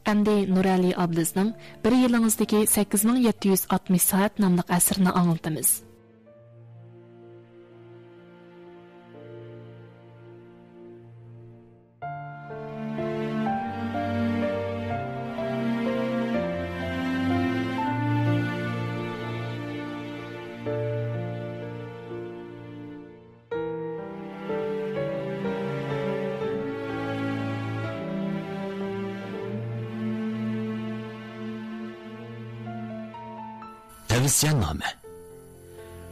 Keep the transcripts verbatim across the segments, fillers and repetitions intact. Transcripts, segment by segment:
ئەمدى نۇرئەلى ئابلىزنىڭ بىر يىلىڭىزدىكى سەككىز مىڭ يەتتە يۈز ئاتمىش سائەت ناملىق ئەسىرىنى ئاڭلىتىمىز. تەۋسىيەنامە.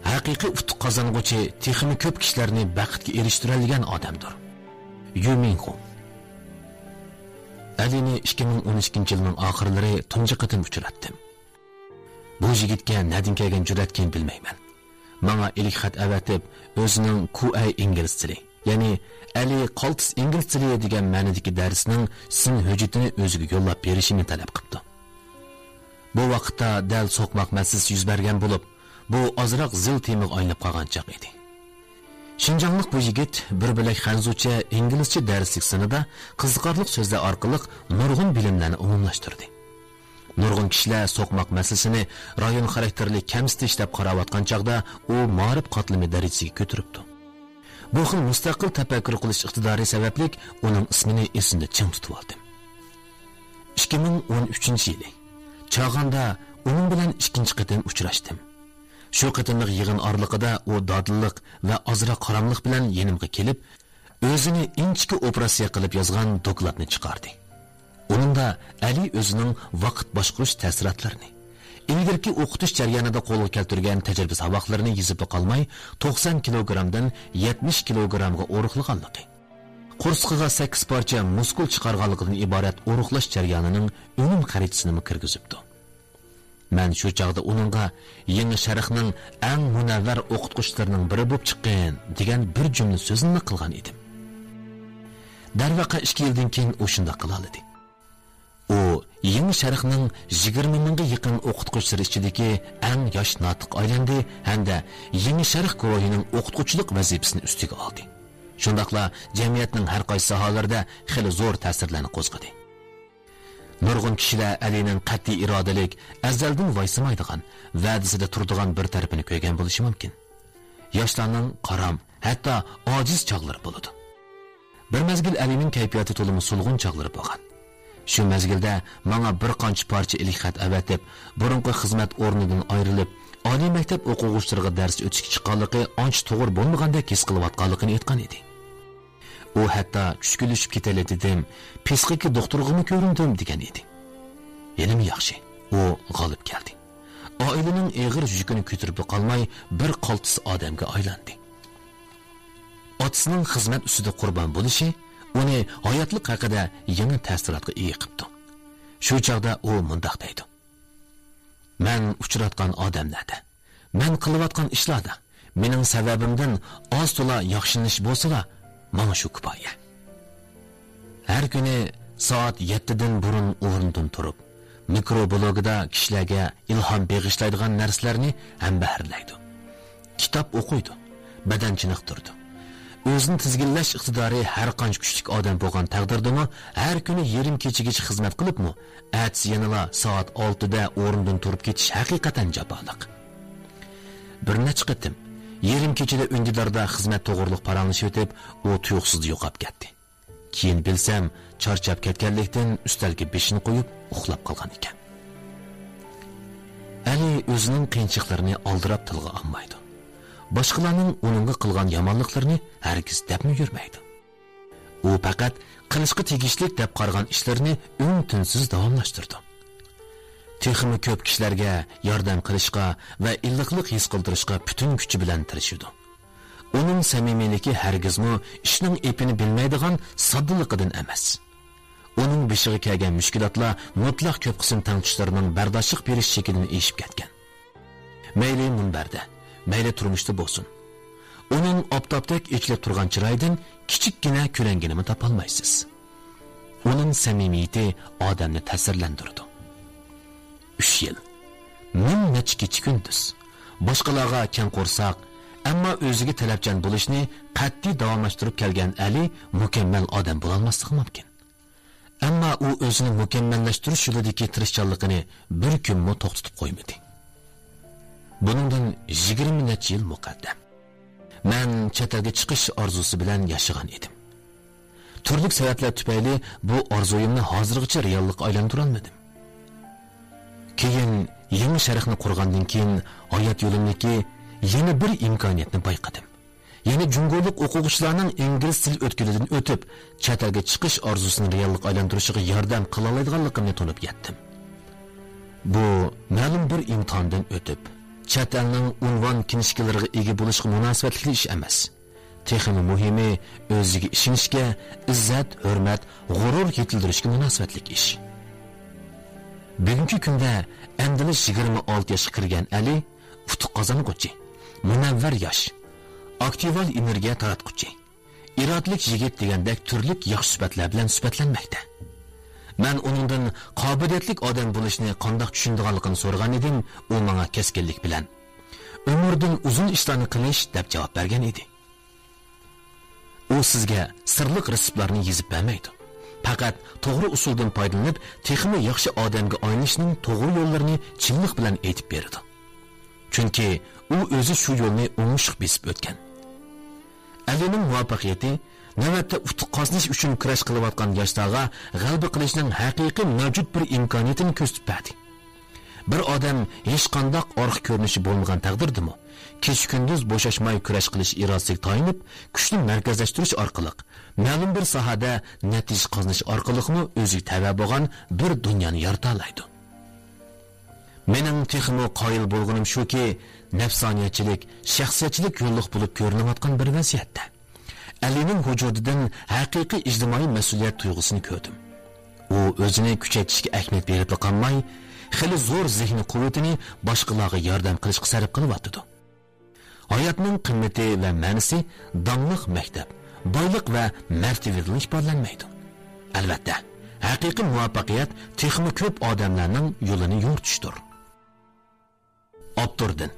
ھەقىقىي ئۇتۇق قازانغۇچى تېخىمۇ كۆپ كىشىلەرنى بەختكە ئېرىشتۈرەلىگەن ئادەمدۇر. يۈ مىڭخۇ. ئەلىنى ئىككى مىڭ ئون ئىككىنچى يىلنىڭ ئاخىرلىرى تۇنجى قېتىم ئۇچراتتىم. بۇ يىگىتكە نەدىن كەلگەن جۈرئەتكىن بىلمەيمەن. ماڭا ئىلىك خەت ئەۋەتىپ، ئۆزىنىڭ كۇئەي ئىنگلىز تىلى، يەنى ئەلى قالتىس ئىنگلىز تىلى دېگەن مەنىدىكى دەرسنىڭ سىن ھۆججىتىنى ئۆزىگە يوللاپ بېرىشىمنى تەلەپ قىپتۇ. بۇ ۋاقىتتا دەل سوقماق مەسىلىسى يۈز بەرگەن بولۇپ، بۇ ئازراق زىل تېمىغا ئايلىنىپ قالغان چاغ ئىدى. شىنجاڭلىق بۇ يىگىت بىر بۆلەك خەنزۇچە، ئىنگلىزچە دەرسلىك سىنىدا قىزىقارلىق سۆزلەر ئارقىلىق نۇرغۇن بىلىملەرنى ئومۇملاشتۇردى. نۇرغۇن كىشىلەر سوقماق مەسىلىسىنى رايون خاراكتېرلىك كەمسىتىش دەپ قاراۋاتقان چاغدا ئۇ مائارىپ قاتلىمى دەرىجىسىگە كۆتۈرۈپتۇ. بۇ خىل مۇستەقىل تەپەككۇر قىلىش ئىقتىدارى سەۋەبلىك ئۇنىڭ ئىسمىنى ئېسىمدە چىڭ تۇتۇۋالدىم. ئىككى مىڭ ئون ئۈچىنچى يىلى چاغاندا ئۇنىڭ بىلەن ئىككىنچى قېتىم ئۇچراشتىم. شۇ قېتىملىق يىغىن ئارىلىقىدا ئۇ دادىللىق ۋە ئازراق قاراملىق بىلەن يېنىمغا كېلىپ، ئۆزىنى ئىنچىكە ئوپېراتسىيە قىلىپ يازغان دوكلاتنى چىقاردى. ئۇنىڭدا ئەلى ئۆزىنىڭ ۋاقىت باشقۇرۇش تەسىراتلىرىنى، ئىلگىرىكى ئوقۇتۇش جەريانىدا قولغا كەلتۈرگەن تەجرىبە ساۋاقلىرىنى يېزىپلا قالماي، توقسان كىلوگرامدىن يەتمىش كىلوگرامغا ئورۇقلىغانلىقى، قورسىقىغا سەككىز پارچە مۇسكۇل چىقارغانلىقىدىن ئىبارەت ئورۇقلاش جەريانىنىڭ ئۈنۈم خەرىتىسىنىمۇ كىرگۈزۈپتۇ. مەن شۇ چاغدا ئۇنىڭغا «يېڭى شەرقنىڭ ئەڭ مۇنەۋۋەر ئوقۇتقۇچىلىرىنىڭ بىرى بوپ چىققىن» دېگەن بىر جۈملە سۆزنىلا قىلغان ئىدىم. دەرۋەقە، ئىككى يىلدىن كېيىن ئۇ شۇنداق قىلالىدى. ئۇ يېڭى شەرقنىڭ يىگىرمە مىڭغا يېقىن ئوقۇتقۇچىلىرى ئىچىدىكى ئەڭ ياش ناتىققا ئايلاندى ھەمدە يېڭى شەرق گۇرۇھىنىڭ ئوقۇتقۇچىلىق ۋەزىپىسىنى ئۈستىگە ئالدى. شۇنداقلا جەمئىيەتنىڭ ھەر قايسى ساھەلىرىدە خېلى زور تەسىرلەرنى قوزغىدى. نۇرغۇن كىشىلەر ئەلىنىڭ قەتئىي ئىرادىلىك، ئەزەلدىن ۋايسىمايدىغان، ۋەدىسىدە تۇرىدىغان بىر تەرىپىنى كۆرگەن بولۇشى مۇمكىن. ياشلارنىڭ قارام، ھەتتا ئاجىز چاغلىرى بولىدۇ. بىر مەزگىل ئەلىنىڭ كەيپىياتى تولىمۇ سولغۇن چاغلىرى بولغان. شۇ مەزگىلدە ماڭا بىر قانچە پارچە ئىلىك خەت ئەۋەتىپ، بۇرۇنقى خىزمەت ئورنىدىن ئايرىلىپ، ئالىي مەكتەپ ئوقۇغۇچىلىرىغا دەرس ئۆتۈشكە چىققانلىقى ئانچە توغرا بولمىغاندەك ھېس قىلىۋاتقانلىقىنى ئېيتقان ئىدى. ئۇ ھەتتا چۈشكۈنلىشىپ كېتەيلى دېدىم، پىسخىكا دوختۇرىغىمۇ كۆرۈندۈم دېگەن ئىدى. يەنىمۇ ياخشى، ئۇ غالىپ كەلدى. ئائىلىنىڭ ئېغىر يۈكىنى كۆتۈرۈپلا قالماي، بىر قالتىس ئادەمگە ئايلاندى. ئاتىسىنىڭ خىزمەت ئۈستىدە قۇربان بولۇشى ئۇنى ھاياتلىق ھەققىدە يېڭى تەسىراتقا ئىگە قىپتۇ. شۇ چاغدا ئۇ مۇنداق دەيدۇ: «مەن ئۇچراتقان ئادەملەردە، مەن قىلىۋاتقان ئىشلاردا مېنىڭ سەۋەبىمدىن ئاز-تولا ياخشىلىنىش بولسىلا، ماڭا شۇ كۇپايە.» ھەر كۈنى سائەت يەتتىدىن بۇرۇن ئورنىدىن تۇرۇپ، مىكرو بلوگىدا كىشىلەرگە ئىلھام بېغىشلايدىغان نەرسىلەرنى ھەمبەھىرلەيدۇ. كىتاب ئوقۇيدۇ، بەدەن چېنىقتۇرىدۇ. ئۆزىنى تىزگىنلەش ئىقتىدارى ھەر قانچە كۈچلۈك ئادەم بولغان تەقدىردىمۇ، ھەر كۈنى يېرىم كېچىگىچە خىزمەت قىلىپمۇ، ئەتىسى يەنىلا سائەت ئالتىدە ئورنىدىن تۇرۇپ كېتىش ھەقىقەتەن جاپالىق. بىر نەچچە قېتىم يېرىم كېچىدە ئۈندىداردا خىزمەت توغرۇلۇق پاراڭلىشىۋېتىپ، ئۇ تۇيۇقسىزلا يوقاپ كەتتى. كېيىن بىلسەم، چارچاپ كەتكەنلىكتىن ئۈستەلگە بېشىنى قويۇپ ئۇخلاپ قالغان ئىكەن. ئەلى ئۆزىنىڭ قىيىنچىلىقلىرىنى ئالدىراپ تىلغا ئالمايدۇ. باشقىلارنىڭ ئۇنىڭغا قىلغان يامانلىقلىرىنى ھەرگىز دەپمۇ يۈرمەيدۇ. ئۇ پەقەت قىلىشقا تېگىشلىك دەپ قارىغان ئىشلىرىنى ئۈن-تىنسىز داۋاملاشتۇرىدۇ. تېخىمۇ كۆپ كىشىلەرگە ياردەم قىلىشقا ۋە ئىللىقلىق ھېس قىلدۇرۇشقا پۈتۈن كۈچى بىلەن تىرىشىدۇ. ئۇنىڭ سەمىمىيلىكى ھەرگىزمۇ ئىشنىڭ ئېپىنى بىلمەيدىغان ساددىلىقىدىن ئەمەس. ئۇنىڭ بېشىغا كەلگەن مۈشكۈلاتلار مۇتلەق كۆپ قىسىم تەڭتۇشلىرىنىڭ بەرداشلىق بېرىش چېكىدىن ئېشىپ كەتكەن. مەيلى مۇنبەردە، مەيلى تۇرمۇشتا بولسۇن، ئۇنىڭ ئاپتاپتەك ئېچىلىپ تۇرغان چىرايىدىن كىچىككىنە كۈلەڭگىنىمۇ تاپالمايسىز. ئۇنىڭ سەمىمىيىتى ئادەمنى تەسىرلەندۈرىدۇ. ئۈچ يىل، مىڭ نەچچە كېچە-كۈندۈز، باشقىلارغا كەڭ قورساق، ئەمما ئۆزىگە تەلەپچان بولۇشنى قەتئىي داۋاملاشتۇرۇپ كەلگەن ئەلى مۇكەممەل ئادەم بولالماسلىقى مۇمكىن. ئەمما ئۇ ئۆزىنى مۇكەممەللەشتۈرۈش يولىدىكى تىرىشچانلىقىنى بىر كۈنمۇ توختىتىپ قويمىدى. بۇنىڭدىن يىگىرمە نەچچە يىل مۇقەددەم، مەن چەت ئەلگە چىقىش ئارزۇسى بىلەن ياشىغان ئىدىم. تۈرلۈك سەۋەبلەر تۈپەيلى بۇ ئارزۇيۇمنى ھازىرغىچە رېئاللىققا ئايلاندۇرالمىدىم. كېيىن يېڭى شەرقنى قۇرغاندىن كېيىن، ھايات يولۇمدىكى يەنە بىر ئىمكانىيەتنى بايقىدىم. يەنى جۇڭگولۇق ئوقۇغۇچىلارنىڭ ئىنگلىز تىل ئۆتكىلىدىن ئۆتۈپ، چەت ئەلگە چىقىش ئارزۇسىنى رېئاللىققا ئايلاندۇرۇشىغا ياردەم قىلالايدىغانلىقىمنى تونۇپ يەتتىم. بۇ مەلۇم بىر ئىمتىھاندىن ئۆتۈپ، چەت ئەلنىڭ ئۇنۋان كىنىشكىلىرىغا ئىگە بولۇشقا مۇناسىۋەتلىك ئىش ئەمەس. تېخىمۇ مۇھىمى، ئۆزىگە ئىشىنىشكە، ئىززەت، ھۆرمەت، غۇرۇر يېتىلدۈرۈشكە مۇناسىۋەتلىك ئىش. بۈگۈنكى كۈندە ئەمدىلا يىگىرمە ئالتە ياشقا كىرگەن ئەلى ئۇتۇق قازانغۇچى، مۇنەۋۋەر ياش، ئاكتىۋال ئېنېرگىيە تاراتقۇچى، ئىرادىلىك يىگىت دېگەندەك تۈرلۈك ياخشى سۈپەتلەر بىلەن سۈپەتلەنمەكتە. مەن ئۇنىڭدىن قابىلىيەتلىك ئادەم بولۇشنى قانداق چۈشىنىدىغانلىقىنى سورىغان ئىدىم، ئۇ ماڭا كەسكىنلىك بىلەن، ئۆمۈردىن ئۇزۇن ئىشلارنى قىلىش، دەپ جاۋاب بەرگەن ئىدى. ئۇ سىزگە سىرلىق رېتسېپلارنى يېزىپ بەرمەيدۇ. پەقەت توغرا ئۇسۇلدىن پايدىلىنىپ، تېخىمۇ ياخشى ئادەمگە ئايلىنىشنىڭ توغرا يوللىرىنى چىنلىق بىلەن ئېيتىپ بېرىدۇ. چۈنكى ئۇ ئۆزى شۇ يولنى ئوڭۇشلۇق بېسىپ ئۆتكەن. ئەلىنىڭ مۇۋەپپەقىيىتى، نۆۋەتتە ئۇتۇق قازىنىش ئۈچۈن كۈرەش قىلىۋاتقان ياشلارغا غەلىبە قىلىشنىڭ ھەقىقىي مەۋجۇت بىر ئىمكانىيىتىنى كۆرسىتىپ بەردى. بىر ئادەم ھېچقانداق ئارقا كۆرۈنۈشى بولمىغان تەقدىردىمۇ، كېچە-كۈندۈز بوشاشماي كۈرەش قىلىش ئىرادىسىگە تايىنىپ، كۈچنى مەركەزلەشتۈرۈش ئارقىلىق، مەلۇم بىر ساھەدە نەتىجە قازىنىش ئارقىلىقمۇ ئۆزىگە تەۋە بولغان بىر دۇنيانى يارىتالايدۇ. مېنىڭ تېخىمۇ قايىل بولغىنىم شۇكى، نەپسانىيەتچىلىك، شەخسىيەتچىلىك يوللۇق بولۇپ كۆرۈنۈۋاتقان بىر ۋەزىيەتتە، ئەلىنىڭ ۋۇجۇدىدىن ھەقىقىي ئىجتىمائىي مەسئۇلىيەت تۇيغۇسىنى كۆردۈم. ئۇ ئۆزىنى كۈچەيتىشكە ئەھمىيەت بېرىپلا قالماي، خېلى زور زېھنىي قۇۋۋىتىنى باشقىلارغا ياردەم قىلىشقا سەرپ قىلىۋاتىدۇ. ھاياتنىڭ قىممىتى ۋە مەنىسى داڭلىق مەكتەپ، بايلىق ۋە مەرتىۋىدىلا ئىپادىلەنمەيدۇ. ئەلۋەتتە، ھەقىقىي مۇۋەپپەقىيەت تېخىمۇ كۆپ ئادەملەرنىڭ يولىنى يورۇتۇشتۇر. ئاپتوردىن.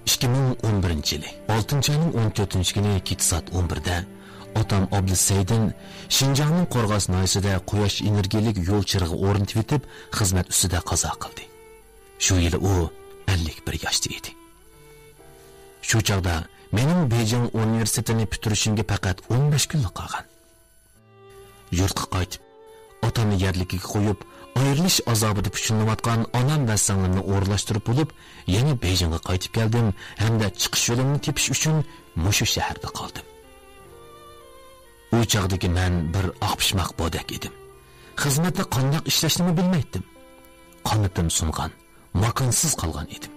ئىككى مىڭ ئون بىرىنچى يىلى ئالتىنچى ئاينىڭ ئون تۆتىنچى كۈنى كېچە سائەت ئون بىردە ئاتام ئابلىز سەيدىن شىنجاڭنىڭ قورغاس ناھىيەسىدە قۇياش ئېنېرگىيەلىك يول چىرىغى ئورنىتىۋېتىپ، خىزمەت ئۈستىدە قازا قىلدى. شۇ يىلى ئۇ ئەللىك بىر ياشتا ئىدى. شۇ چاغدا مېنىڭ بېيجىڭ ئۇنىۋېرسىتېتىنى پۈتتۈرۈشۈمگە پەقەت ئون بەش كۈنلا قالغان. يۇرتقا قايتىپ، ئاتامنى يەرلىكىگە قويۇپ، ئايرىلىش ئازابىدا پۇشۇللىنىۋاتقان ئانام ۋە سىڭلىمنى ئورۇنلاشتۇرۇپ بولۇپ، يەنە بېيجىڭغا قايتىپ كەلدىم ھەمدە چىقىش يولۇمنى تېپىش ئۈچۈن مۇشۇ شەھەردە قالدىم. ئۇ چاغدىكى مەن بىر ئاق پىشماق بودەك ئىدىم. خىزمەتتە قانداق ئىشلەشنىمۇ بىلمەيتتىم. قانىتىم سۇنغان، ماكانسىز قالغان ئىدىم.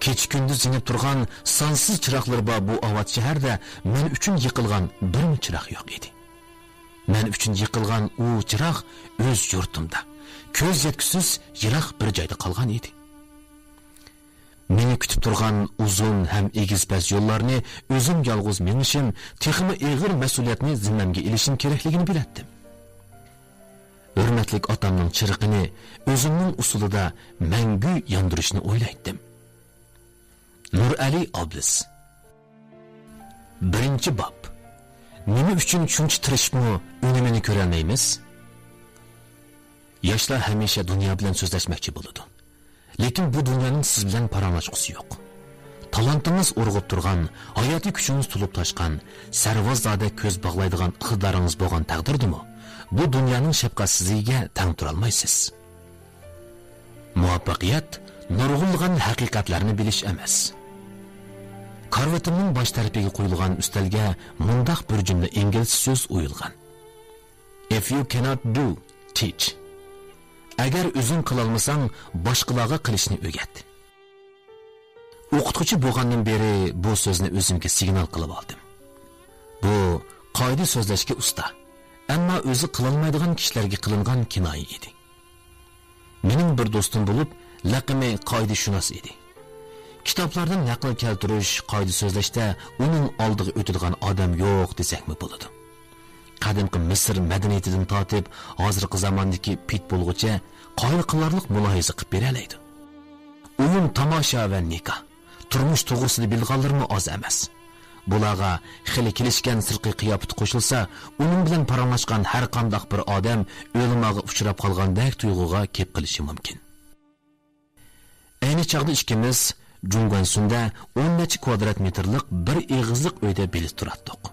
كېچە-كۈندۈز يېنىپ تۇرغان سانسىز چىراغلىرى بار بۇ ئاۋات شەھەردە مەن ئۈچۈن يېقىلغان بىرمۇ چىراغ يوق ئىدى. مەن ئۈچۈن يېقىلغان ئۇ چىراغ ئۆز يۇرتۇمدا، كۆز يەتكۈسىز يىراق بىر جايدا قالغان ئىدى. مېنى كۈتۈپ تۇرغان ئۇزۇن ھەم ئېگىز-پەس يوللارنى ئۆزۈم يالغۇز مېڭىشىم، تېخىمۇ ئېغىر مەسئۇلىيەتنى زىممەمگە ئېلىشىم كېرەكلىكىنى بىلەتتىم. ھۆرمەتلىك ئاتامنىڭ چىرىقىنى ئۆزۈمنىڭ ئۇسۇلىدا مەڭگۈ ياندۇرۇشنى ئويلايتتىم. نۇرئەلى ئابلىز. بىرىنچى باب. نېمە ئۈچۈن شۇنچە تىرىشىپمۇ ئۈنۈمىنى كۆرەلمەيمىز؟ ياشلار ھەمىشە دۇنيا بىلەن سۆزلەشمەكچى بولىدۇ. لېكىن بۇ دۇنيانىڭ سىز بىلەن پاراڭلاشقۇسى يوق. تالانتىڭىز ئۇرغۇپ تۇرغان، ھاياتىي كۈچىڭىز تولۇپ تاشقان، سەرۋازلاردەك كۆز باغلايدىغان ئىقتىدارىڭىز بولغان تەقدىردىمۇ، بۇ دۇنيانىڭ شەپقەتسىزلىكىگە تەڭ تۇرالمايسىز. مۇۋەپپەقىيەت نۇرغۇنلىغان ھەقىقەتلەرنى بىلىش ئەمەس. كارىۋىتىمنىڭ باش تەرىپىگە قويۇلغان ئۈستەلگە مۇنداق بىر جۈملە ئىنگلىزچە سۆز ئويۇلغان: If you cannot do, teach. ئەگەر ئۆزۈڭ قىلالمىساڭ، باشقىلارغا قىلىشنى ئۆگەت. ئوقۇتقۇچى بولغاندىن بېرى بۇ سۆزنى ئۆزۈمگە سىگنال قىلىپ ئالدىم. بۇ قائىدە سۆزلەشكە ئۇستا، ئەمما ئۆزى قىلالمايدىغان كىشىلەرگە قىلىنغان كىنايە ئىدى. مېنىڭ بىر دوستۇم بولۇپ، لەقىمى قائىدىشۇناس ئىدى. كىتابلاردىن نەقىل كەلتۈرۈش، قائىدە سۆزلەشتە ئۇنىڭ ئالدىغا ئۆتىدىغان ئادەم يوق دېسەكمۇ بولىدۇ. قەدىمكى مىسىر مەدەنىيىتىدىن تارتىپ، ھازىرقى زاماندىكى پىت بولغۇچە قايىل قىلارلىق مۇلاھىزە قىلىپ بېرەلەيدۇ. ئويۇن، تاماشا ۋە نىكاھ، تۇرمۇش توغرىسىدا بىلىدىغانلىرىمۇ ئاز ئەمەس. بۇلارغا خېلى كېلىشكەن سىرتقى قىياپىتى قوشۇلسا، ئۇنىڭ بىلەن پاراڭلاشقان ھەر قانداق بىر ئادەم ئۆلىماغا ئۇچراپ قالغاندەك تۇيغۇغا كېلىپ قېلىشى مۇمكىن. ئەينى چاغدا ئىككىمىز جۇڭگۇەنسۈندە ئون نەچچە كۋادرات مېتىرلىق بىر ئېغىزلىق ئۆيدە بېلىق تۇراتتۇق.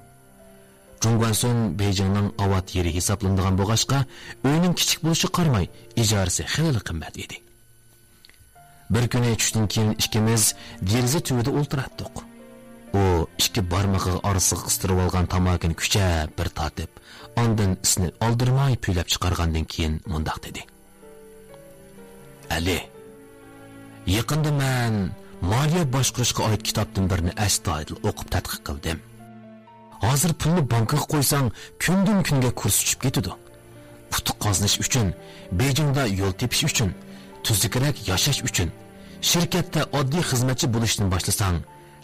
جۇڭگۇەنسۈن بېيجىڭنىڭ ئاۋات يېرى ھېسابلىنىدىغان بولغاچقا، ئۆينىڭ كىچىك بولۇشىغا قارىماي، ئىجارىسى خېلىلا قىممەت ئىدى. بىر كۈنى چۈشتىن كېيىن ئىككىمىز دېرىزە تۈۋىدە ئولتۇراتتۇق. ئۇ ئىككى بارمىقىغا ئارىسىغا قىستۇرۇۋالغان تاماكىنى كۈچەپ بىر تارتىپ، ئاندىن ئىسىنى ئالدىرىماي پۈۋلەپ چىقارغاندىن كېيىن مۇنداق دېدى: ئەلى، يېقىندا مەن مالىيە باشقۇرۇشقا ئائىت كىتابتىن بىرنى ئەستايىدىل ئوقۇپ تەتقىق قىلدىم. ھازىر پۇلنى بانكىغا قويساڭ، كۈندىن-كۈنگە كۇرس چۈشۈپ كېتىدۇ. ئۇتۇق قازىنىش ئۈچۈن، بېيجىڭدا يول تېپىش ئۈچۈن، تۈزۈكرەك ياشاش ئۈچۈن، شىركەتتە ئاددىي خىزمەتچى بولۇشتىن باشلىساڭ،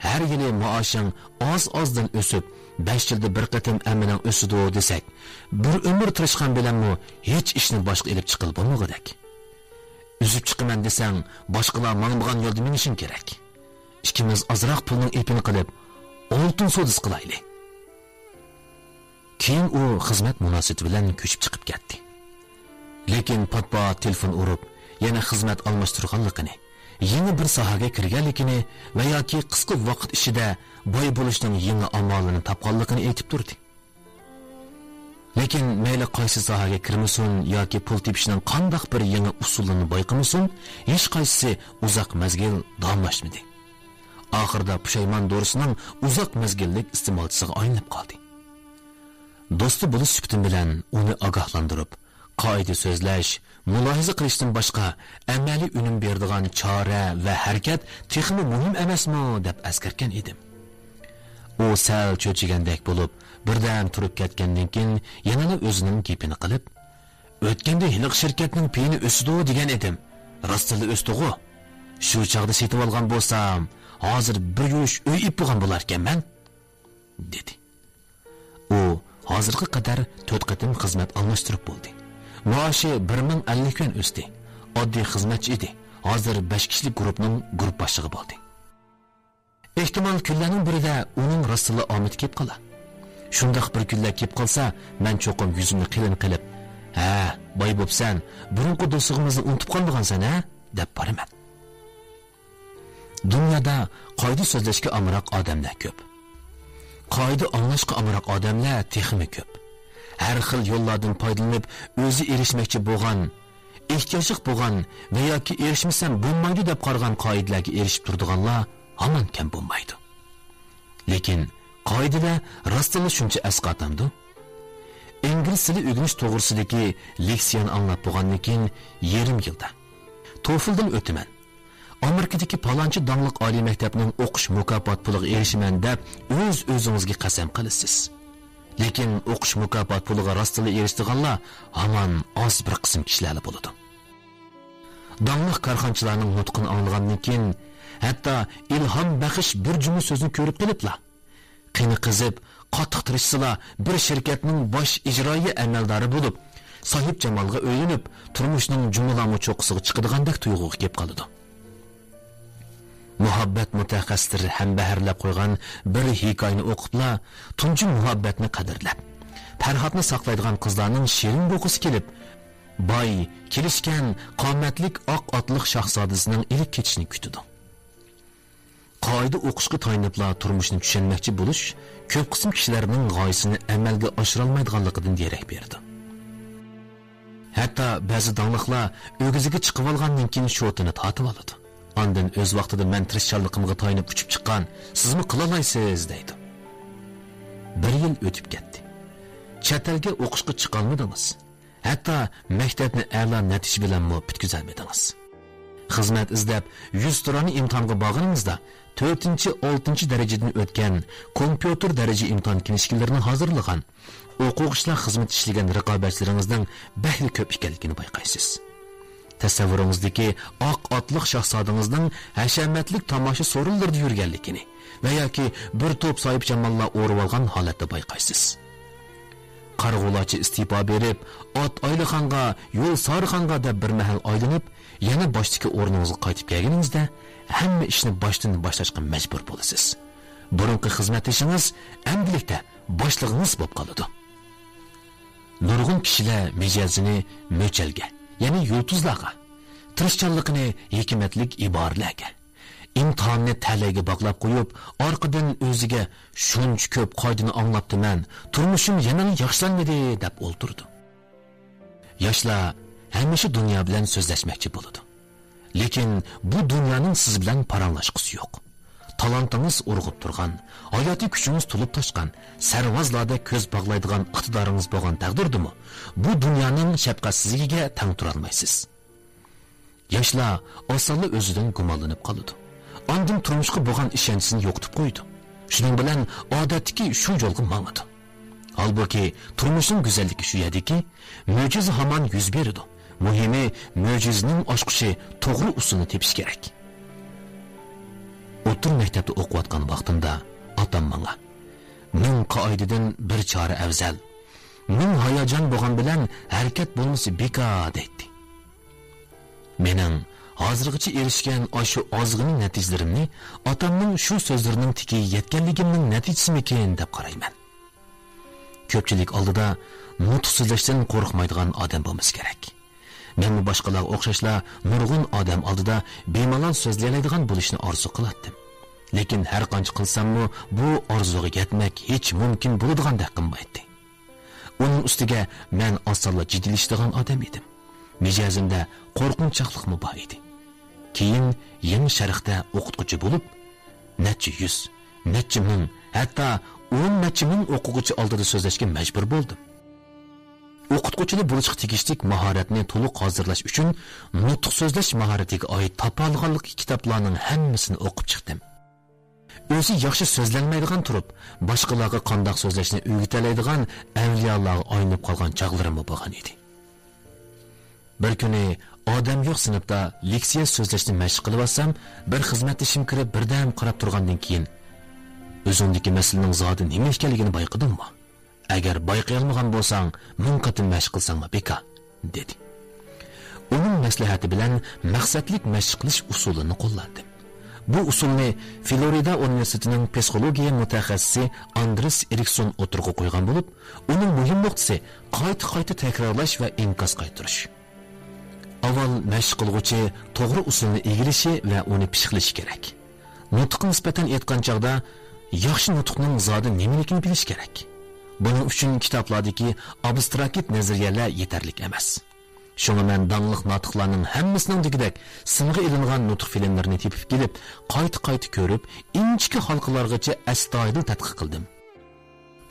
ھەر يىلى مائاشىڭ ئاز-ئازدىن ئۆسۈپ، بەش يىلدا بىر قېتىم ئەممىنىڭ ئۆسىدۇ دېسەك، بىر ئۆمۈر تىرىشقان بىلەنمۇ ھېچ ئىشنى باشقا ئېلىپ چىققىلى بولمىغۇدەك. ئۈزۈپ چىقىمەن دېسەڭ، باشقىلار ماڭمىغان يولدا مېڭىشىڭ كېرەك. ئىككىمىز ئازراق پۇلنىڭ ئېپىنى قىلىپ، ئالتۇن سودىسى قىلايلى. كېيىن ئۇ خىزمەت مۇناسىۋىتى بىلەن كۆچۈپ چىقىپ كەتتى. لېكىن پات-پات تېلېفون ئۇرۇپ، يەنە خىزمەت ئالماشتۇرغانلىقىنى، يېڭى بىر ساھەگە كىرگەنلىكىنى ۋە ياكى قىسقا ۋاقىت ئىچىدە باي بولۇشنىڭ يېڭى ئامالىنى تاپقانلىقىنى ئېيتىپ تۇردى. لېكىن مەيلى قايسى ساھەگە كىرمىسۇن ياكى پۇل تېپىشنىڭ قانداق بىر يېڭى ئۇسۇلىنى بايقىمىسۇن، ھېچقايسىسى ئۇزاق مەزگىل داۋاملاشمىدى. ئاخىرىدا پۇشايمان دورىسىنىڭ ئۇزاق مەزگىللىك ئىستېمالچىسىغا ئايلىنىپ قالدى. دوستى بولۇش سۈپىتىم بىلەن ئۇنى ئاگاھلاندۇرۇپ، قائىدە سۆزلەش، مۇلاھىزە قىلىشتىن باشقا ئەمەلىي ئۈنۈم بېرىدىغان چارە ۋە ھەرىكەت تېخىمۇ مۇھىم ئەمەسمۇ دەپ ئەسكەرتكەن ئىدىم. ئۇ سەل چۆچۈگەندەك بولۇپ، بىردەم تۇرۇپ كەتكەندىن كېيىن يەنىلا ئۆزىنىڭ گېپىنى قىلىپ، ئۆتكەندە ھېلىقى شىركەتنىڭ پېيىنى ئۆسىدۇ دېگەن ئىدىم. راستتىنلا ئۆستىغۇ. شۇ چاغدا سېتىۋالغان بولسام، ھازىر بىر يۈرۈش ئۆي ئېلىپ بولغان بولاركەنمەن، دېدى. ئۇ ھازىرغا قەدەر تۆت قېتىم خىزمەت ئالماشتۇرۇپ بولدى. مائاشى بىر مىڭ ئەللىك يۈەن ئۆستى. ئاددىي خىزمەتچى ئىدى. ھازىر بەش كىشىلىك گۇرۇپنىڭ گۇرۇپ باشلىقى بولدى. ئېھتىمال، كۈنلەرنىڭ بىرىدە ئۇنىڭ راستلا ئامىتى كېلىپ قالا. شۇنداق بىر كۈنلەر كېلىپ قالسا، مەن چوقۇم يۈزۈمنى قېلىن قىلىپ، «ھە، باي بوپسەن، بۇرۇنقى دوستلۇقىمىزنى ئۇنتۇپ قالمىغانسەن ھە؟» دەپ بارىمەن. دۇنيادا قائىدە سۆزلەشكە ئامراق ئادەملەر كۆپ. قائىدە ئاڭلاشقا ئامراق ئادەملەر تېخىمۇ كۆپ. ھەر خىل يوللاردىن پايدىلىنىپ، ئۆزى ئېرىشمەكچى بولغان، ئېھتىياجلىق بولغان ۋە ياكى ئېرىشمىسەم بولمايدۇ دەپ قارىغان قائىدىلەرگە ئېرىشىپ تۇرىدىغانلار ھامان كەم بولمايدۇ. لېكىن قائىدىلەر راستتىنلا شۇنچە ئەسقاتامدۇ؟ ئىنگلىز تىلى ئۆگىنىش توغرىسىدىكى لېكسىيەنى ئاڭلاپ بولغاندىن كېيىن يېرىم يىلدا توفلدىن ئۆتىمەن، ئامېرىكىدىكى پالانچى داڭلىق ئالىي مەكتەپنىڭ ئوقۇش مۇكاپات پۇلىغا ئېرىشىمەن دەپ ئۆز-ئۆزىڭىزگە قەسەم قىلىسىز. لېكىن ئوقۇش مۇكاپات پۇلىغا راستتىنلا ئېرىشىدىغانلار ھامان ئاز بىر قىسىم كىشىلەرلا بولىدۇ. داڭلىق كارخانىچىلارنىڭ نۇتقىنى ئاڭلىغاندىن كېيىن، ھەتتا ئىلھام بەخش بىر جۈملە سۆزنى كۆرۈپ قېلىپلا، قېنى قېزىپ، قاتتىق تىرىشسىلا، بىر شىركەتنىڭ باش ئىجرائىيە ئەمەلدارى بولۇپ، ساھىبجامالغا ئۆيلىنىپ، تۇرمۇشنىڭ جۇمىلامۇ چوققىسىغا چىقىدىغاندەك تۇيغۇغا كېلىپ قالىدۇ. مۇھەببەت مۇتەخەسسىسلىرى ھەمبەھىرلەپ قويغان بىر ھېكايىنى ئوقۇپلا، تۇنجى مۇھەببەتنى قەدىرلەپ، پەرھاتنى ساقلايدىغان قىزلارنىڭ شېرىن بولغۇسى كېلىپ، باي، كېلىشكەن، قامەتلىك ئاق ئاتلىق شاھزادىسىنىڭ ئېلىپ كېتىشىنى كۈتىدۇ. قائىدە ئوقۇشقا تايىنىپلا تۇرمۇشنى چۈشەنمەكچى بولۇش كۆپ قىسىم كىشىلەرنىڭ غايىسىنى ئەمەلگە ئاشۇرالمايدىغانلىقىدىن دېرەك بېرىدۇ. ھەتتا بەزى داڭلىقلار ئۆگزىگە چىقىۋالغاندىن كېيىن شوتىنى تارتىۋالىدۇ. ئاندىن ئۆز ۋاقتىدا مەن تىرىشچانلىقىمغا تايىنىپ ئۇچۇپ چىققان، سىزمۇ قىلالايسىز دەيدۇ. بىر يىل ئۆتۈپ كەتتى. چەت ئەلگە ئوقۇشقا چىقالمىدىڭىز. ھەتتا مەكتەپنى ئەلا نەتىجە بىلەنمۇ پۈتكۈزەلمىدىڭىز. خىزمەت ئىزدەپ، يۈزتۇرانە ئىمتىھانغا بارغىنىڭىزدا، تۆتىنچى، ئالتىنچى دەرىجىدىن ئۆتكەن، كومپيۇتېر دەرىجە ئىمتىھان كىنىشكىلىرىنى ھازىرلىغان، ئوقۇغۇچىلار خىزمىتى ئىشلىگەن رىقابەتچىلىرىڭىزنىڭ بەكلا كۆپ ئىكەنلىكىنى بايقايسىز. تەسەۋۋۇرىڭىزدىكى ئاق ئاتلىق شاھزادىڭىزنىڭ ھەشەمەتلىك تاماشا سورۇنلىرىدا يۈرگەنلىكىنى ۋە ياكى بىر توپ ساھىبجاماللار ئورىۋالغان ھالەتتە بايقايسىز. قارىغۇلارچە ئىستېپا بېرىپ، ئات ئايلىخانغا، يول سارىخانغا دەپ بىر مەھەل ئايلىنىپ، يەنە باشتىكى ئورنىڭىزغا قايتىپ كەلگىنىڭىزدە، ھەممە ئىشنى باشتىن باشلاشقا مەجبۇر بولىسىز. بۇرۇنقى خىزمەتدىشىڭىز ئەمدىلىكتە باشلىقىڭىز بولۇپ قالىدۇ. نۇرغۇن كىشىلەر مىجەزىنى مۆچەلگە، يەنى يۇلتۇزلارغا، تىرىشچانلىقىنى ھېكمەتلىك ئىبارىلەرگە، ئىمتىھاننى تەلەيگە باغلاپ قويۇپ، ئارقىدىن ئۆزىگە «شۇنچە كۆپ قائىدىنى ئاڭلاپتىمەن، تۇرمۇشۇم يەنىلا ياخشىلانمىدى» دەپ ئولتۇرىدۇ. ياشلار ھەمىشە دۇنيا بىلەن سۆزلەشمەكچى بولىدۇ. لېكىن بۇ دۇنيانىڭ سىز بىلەن پاراڭلاشقۇسى يوق. تالانتىڭىز ئۇرغۇپ تۇرغان، ھاياتىي كۈچىڭىز تولۇپ تاشقان، سەرۋازلاردەك كۆز باغلايدىغان ئىقتىدارىڭىز بولغان تەقدىردىمۇ، بۇ دۇنيانىڭ شەپقەتسىزلىكىگە تەڭ تۇرالمايسىز. ياشلار ئاسانلا ئۆزىدىن گۇمانلىنىپ قالىدۇ. ئاندىن تۇرمۇشقا بولغان ئىشەنچىسىنى يوقىتىپ قويىدۇ. شۇنىڭ بىلەن ئادەتتىكى شۇ يولغا ماڭىدۇ. ھالبۇكى، تۇرمۇشنىڭ گۈزەللىكى شۇ يەردىكى، مۆجىزە ھامان يۈز بېرىدۇ. مۇھىمى، مۆجىزىنىڭ ئاچقۇچى توغرا ئۇسۇلنى تېپىش كېرەك. ئوتتۇرا مەكتەپتە ئوقۇۋاتقان ۋاقتىمدا ئاتام ماڭا، «مىڭ قائىدىدىن بىر چارە ئەۋزەل، مىڭ ھاياجان بولغان بىلەن ھەرىكەت بولمىسا بىكار» دەيتتى. مېنىڭ ھازىرغىچە ئېرىشكەن ئاشۇ ئازغىنە نەتىجىلىرىمنى ئاتامنىڭ شۇ سۆزلىرىنىڭ تېكىگە يەتكەنلىكىمنىڭ نەتىجىسىمىكىن دەپ قارايمەن. كۆپچىلىك ئالدىدا نۇتۇق سۆزلەشتىن قورقمايدىغان ئادەم بولمىسا كېرەك. مەنمۇ باشقىلارغا ئوخشاشلا نۇرغۇن ئادەم ئالدىدا بىمالال سۆزلىيەلەيدىغان بولۇشنى ئارزۇ قىلاتتىم. لېكىن ھەر قانچە قىلساممۇ بۇ ئارزۇغا يەتمەك ھېچ مۇمكىن بولىدىغاندەك قىلمايتتى. ئۇنىڭ ئۈستىگە مەن ئاسانلا جىددىيلىشىدىغان ئادەم ئىدىم. مىجەزىمدە قورقۇنچاقلىقمۇ بار ئىدى. كېيىن يېڭى شەرقتە ئوقۇتقۇچى بولۇپ، نەچچە يۈز، نەچچە مىڭ، ھەتتا ئون نەچچە مىڭ ئوقۇغۇچى ئالدىدا سۆزلەشكە مەجبۇر بولدۇم. ئوقۇتقۇچىلا بولۇشقا تېگىشلىك ماھارەتنى تولۇق ھازىرلاش ئۈچۈن نۇتۇق سۆزلەش ماھارىتىگە ئائىت تاپالىغانلىق كىتابلارنىڭ ھەممىسىنى ئوقۇپ چىقتىم. ئۆزى ياخشى سۆزلەلمەيدىغان تۇرۇپ، باشقىلارغا قانداق سۆزلەشنى ئۆگىتەلەيدىغان ئەۋلىيالارغا ئايلىنىپ قالغان چاغلىرىممۇ بولغان ئىدى. بىر كۈنى ئادەم يوق سىنىپتا لېكسىيە سۆزلەشنى مەشىق قىلىۋاتسام، بىر خىزمەتدىشىم كىرىپ بىردەم قاراپ تۇرغاندىن كېيىن، «ئۆزۈڭدىكى مەسىلىنىڭ زادى نېمە ئىكەنلىكىنى بايقىدىڭمۇ؟ ئەگەر بايقىيالمىغان بولساڭ، مىڭ قېتىم مەشىق قىلساڭمۇ بىكار» دېدى. ئۇنىڭ مەسلىھەتى بىلەن مەقسەتلىك مەشىق قىلىش ئۇسۇلىنى قوللاندىم. بۇ ئۇسۇلنى فلورىدا ئۇنىۋېرسىتېتىنىڭ پسىخولوگىيە مۇتەخەسسىسى ئاندرېس ئېرىكسون ئوتتۇرىغا قويغان بولۇپ، ئۇنىڭ مۇھىم نۇقتىسى قايتا-قايتا تەكرارلاش ۋە ئىنكاس قايتۇرۇش. ئاۋۋال مەشىق قىلغۇچى توغرا ئۇسۇلنى ئىگىلىشى ۋە ئۇنى پىشقىلىشى كېرەك. نۇتۇققا نىسبەتەن ئېيتقان چاغدا، ياخشى نۇتۇقنىڭ زادى نېمىلىكىنى بىلىش كېرەك. بۇنىڭ ئۈچۈن كىتابلاردىكى ئابستراكت نەزەرىيەلەر يېتەرلىك ئەمەس. شۇڭا مەن داڭلىق ناتىقلارنىڭ ھەممىسىنىڭ دېگۈدەك سىنغا ئېلىنغان نۇتۇق فىلىملىرىنى تېپىپ كېلىپ، قايتا-قايتا كۆرۈپ، ئىنچىكە ھالقىلارغىچە ئەستايىدىل تەتقىق قىلدىم.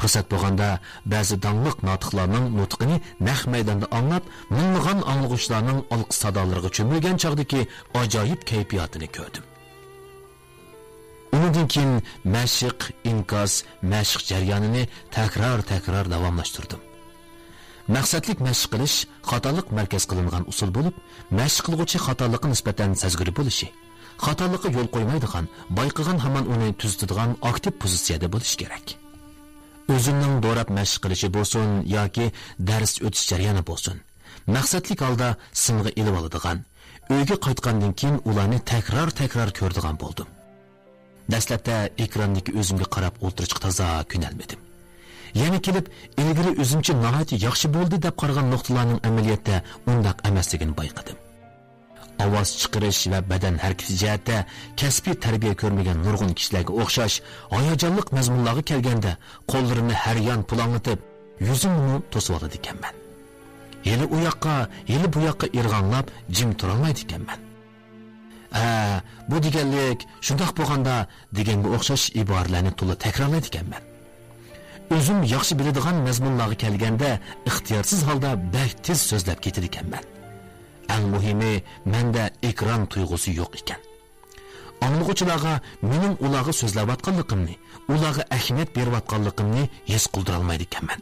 پۇرسەت بولغاندا، بەزى داڭلىق ناتىقلارنىڭ نۇتقىنى نەق مەيداندا ئاڭلاپ، مىڭلىغان ئاڭلىغۇچىلارنىڭ ئالقىش سادالىرىغا چۆمۈلگەن چاغدىكى ئاجايىپ كەيپىياتىنى كۆردۈم. ئۇنىڭدىن كېيىن مەشىق، ئىنكاس، مەشىق جەريانىنى تەكرار-تەكرار داۋاملاشتۇردۇم. مەقسەتلىك مەشىق قىلىش خاتالىق مەركەز قىلىنغان ئۇسۇل بولۇپ، مەشىق قىلغۇچى خاتالىققا نىسبەتەن سەزگۈر بولۇشى، خاتالىققا يول قويمايدىغان، بايقىغان ھامان ئۇنى تۈزىتىدىغان ئاكتىپ پوزىتسىيەدە بولۇشى كېرەك. ئۆزۈمنىڭ دوراپ مەشىق قىلىشى بولسۇن ياكى دەرس ئۆتۈش جەريانى بولسۇن، مەقسەتلىك ھالدا سىنغا ئېلىۋالىدىغان، ئۆيگە قايتقاندىن كېيىن ئۇلارنى تەكرار-تەكرار كۆرىدىغان بولدۇم. دەسلەپتە ئېكراندىكى ئۆزۈمگە قاراپ ئولتۇرۇشقا تازا كۆنەلمىدىم. يەنە كېلىپ، ئىلگىرى ئۆزۈمچە ناھايىتى ياخشى بولدى دەپ قارىغان نۇقتىلارنىڭ ئەمەلىيەتتە ئۇنداق ئەمەسلىكىنى بايقىدىم. ئاۋاز چىقىرىش ۋە بەدەن ھەرىكىتى جەھەتتە كەسپىي تەربىيە كۆرمىگەن نۇرغۇن كىشىلەرگە ئوخشاش، ھاياجانلىق مەزمۇنلارغا كەلگەندە، قوللىرىمنى ھەر يان پۇلاڭلىتىپ، يۈزۈمنىمۇ توسۇۋالىدىكەنمەن. ھېلى ئۇ ياققا، ھېلى بۇ ياققا ئىرغاڭلاپ، جىم تۇرالمايدىكەنمەن. «ھە، بۇ دېگەنلىك، شۇنداق بولغاندا» دېگەنگە ئوخشاش ئىبارىلەرنى تولا تەكرارلايدىكەنمەن. ئۆزۈم ياخشى بىلىدىغان مەزمۇنلارغا كەلگەندە، ئىختىيارسىز ھالدا بەك تېز سۆزلەپ كېتىدىكەنمەن. ئەڭ مۇھىمى، مەندە ئېكران تۇيغۇسى يوق ئىكەن. ئاڭلىغۇچىلارغا مېنىڭ ئۇلارغا سۆزلەۋاتقانلىقىمنى، ئۇلارغا ئەھمىيەت بېرىۋاتقانلىقىمنى ھېس قىلدۇرالمايدىكەنمەن.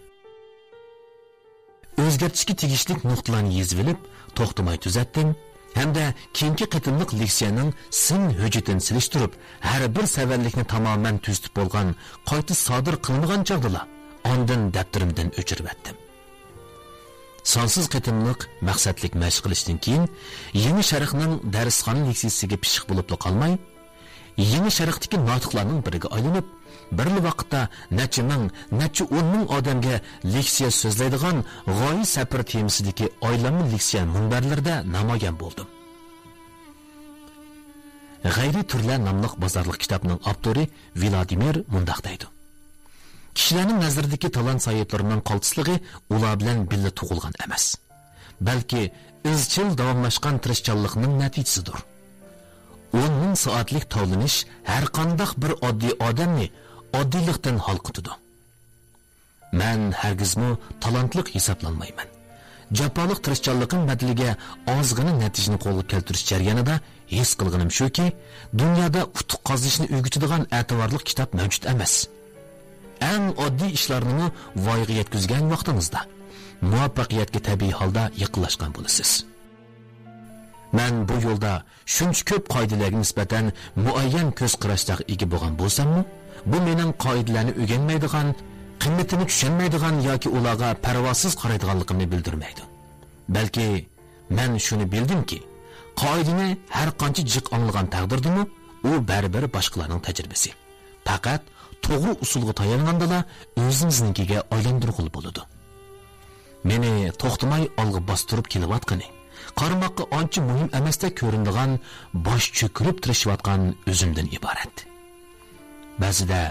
ئۆزگەرتىشكە تېگىشلىك نۇقتىلارنى يېزىۋېلىپ، توختىماي تۈزەتتىم ھەمدە كېيىنكى قېتىملىق لېكسىيەنىڭ سىن ھۆججىتىنى سېلىشتۇرۇپ، ھەر بىر سەۋەنلىكنى تامامەن تۈزىتىپ بولغان، قايتا سادىر قىلمىغان چاغدىلا، ئاندىن دەپتىرىمدىن ئۆچۈرۈۋەتتىم. سانسىز قېتىملىق مەقسەتلىك مەشىق قىلىشتىن كېيىن، يېڭى شەرقنىڭ دەرسخانا لېكسىيىسىگە پىششىق بولۇپلا قالماي، يېڭى شەرقتىكى ناتىقلارنىڭ بىرىگە ئايلىنىپ، بىرلا ۋاقىتتا نەچچە مىڭ، نەچچە ئون مىڭ ئادەمگە لېكسىيە سۆزلەيدىغان غايە سەپىرى تېمىسىدىكى ئايلانما لېكسىيە مۇنبەرلىرىدە نامايان بولدۇم. غەيرىي تۈرلەر ناملىق بازارلىق كىتابنىڭ ئاپتورى ۋلادىمىر مۇنداق دەيدۇ: كىشىلەرنىڭ نەزىرىدىكى تالانت ساھىبلىرىنىڭ قالتىسلىقى ئۇلار بىلەن بىللە تۇغۇلغان ئەمەس، بەلكى ئىزچىل داۋاملاشقان تىرىشچانلىقنىڭ نەتىجىسىدۇر. ئون مىڭ سائەتلىك تاۋلىنىش ھەرقانداق بىر ئاددىي ئادەمنى ئاددىيلىقتىن ھالقىتىدۇ. مەن ھەرگىزمۇ تالانتلىق ھېسابلانمايمەن. جاپالىق تىرىشچانلىقىم بەدىلىگە ئازغىنە نەتىجىنى قولغا كەلتۈرۈش جەريانىدا ھېس قىلغىنىم شۇكى، دۇنيادا ئۇتۇق قازىنىشنى ئۆگىتىدىغان ئەتىۋارلىق كىتاب مەۋجۇت ئەمەس. ئەڭ ئاددىي ئىشلارنىمۇ ۋايىغا يەتكۈزگەن ۋاقتىڭىزدا، مۇۋەپپەقىيەتكە تەبىئىي ھالدا يېقىنلاشقان بولىسىز. مەن بۇ يولدا شۇنچە كۆپ قائىدىلەرگە نىسبەتەن مۇئەييەن كۆز قاراشلارغا ئىگە بولغان بولساممۇ، بۇ مېنىڭ قائىدىلەرنى ئۆگەنمەيدىغان، قىممىتىنى چۈشەنمەيدىغان ياكى ئۇلارغا پەرۋاسىز قارايدىغانلىقىمنى بىلدۈرمەيدۇ. بەلكى مەن شۇنى بىلدىمكى، قائىدىنى ھەر قانچە جىق ئاڭلىغان تەقدىردىمۇ، ئۇ بەرىبىر باشقىلارنىڭ تەجرىبىسى. پەقەت توغرا ئۇسۇلغا تايانغاندىلا ئۆزىمىزنىڭكىگە ئايلاندۇرغىلى بولىدۇ. مېنى توختىماي ئالغا باستۇرۇپ كېلىۋاتقىنى، قارىماققا ئانچە مۇھىم ئەمەستەك كۆرۈنىدىغان، باش چۆكۈرۈپ تىرىشىۋاتقان ئۆزۈمدىن ئىبارەت. بەزىدە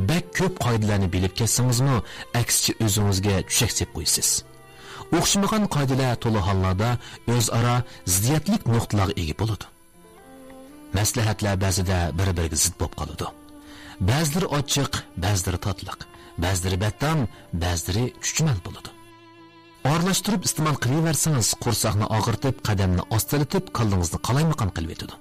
بەك كۆپ قائىدىلەرنى بىلىپ كەتسىڭىزمۇ، ئەكسىچە ئۆزىڭىزگە چۈشەك سېلىپ قويىسىز. ئوخشىمىغان قائىدىلەر تولا ھاللاردا ئۆزئارا زىددىيەتلىك نۇقتىلارغا ئىگە بولىدۇ. مەسلىھەتلەر بەزىدە بىر-بىرىگە زىت بولۇپ قالىدۇ. بەزىلىرى ئاچچىق، بەزىلىرى تاتلىق، بەزىلىرى بەتتام، بەزىلىرى چۈچۈمەل بولىدۇ. ئارىلاشتۇرۇپ ئىستېمال قىلىۋەرسىڭىز، قورساقنى ئاغرىتىپ، قەدەمنى ئاستىلىتىپ، كاللىڭىزنى قالايمىقان قىلىۋېتىدۇ.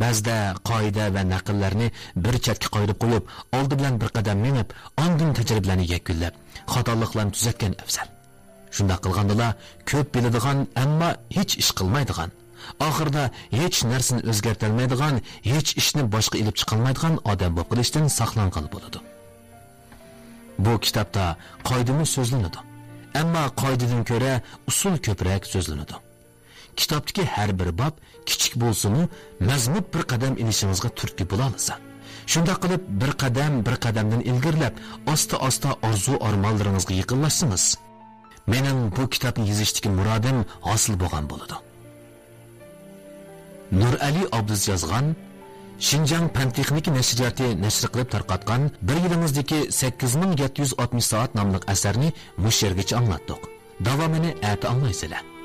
بەزىدە قائىدە ۋە نەقىللەرنى بىر چەتكە قايرىپ قويۇپ، ئالدى بىلەن بىر قەدەم مېڭىپ، ئاندىن تەجرىبىلەرنى يەكۈنلەپ، خاتالىقلارنى تۈزەتكەن ئەۋزەل. شۇنداق قىلغاندىلا، كۆپ بىلىدىغان، ئەمما ھېچ ئىش قىلمايدىغان، ئاخىرىدا ھېچ نەرسىنى ئۆزگەرتەلمەيدىغان، ھېچ ئىشنى باشقا ئېلىپ چىقالمايدىغان ئادەم بولۇپ قېلىشتىن ساقلانغىلى بولىدۇ. بۇ كىتابتا قائىدىمۇ سۆزلىنىدۇ. ئەمما قائىدىدىن كۆرە ئۇسۇل كۆپرەك سۆزلىنىدۇ. كىتابتىكى ھەر بىر باب كىچىك بولسىمۇ، مەزمۇت بىر قەدەم ئېلىشىڭىزغا تۈرتكە بولالىسا، شۇنداق قىلىپ بىر قەدەم بىر قەدەمدىن ئىلگىرىلەپ، ئاستا-ئاستا ئارزۇ-ئارمانلىرىڭىزغا يېقىنلاشسىڭىز، مېنىڭ بۇ كىتابنى يېزىشتىكى مۇرادىم ھاسىل بولغان بولىدۇ. نۇرئەلى ئابدۇز يازغان، شىنجاڭ پەن تېخنىكا نەشرىياتى نەشر قىلىپ تارقاتقان بىر يىلىڭىزدىكى سەككىز مىڭ يەتتە يۈز ئاتمىش سائەت ناملىق ئەسەرنى مۇشۇ يەرگىچە ئاڭلاتتۇق. داۋامىنى ئەتە ئاڭلايسىلەر.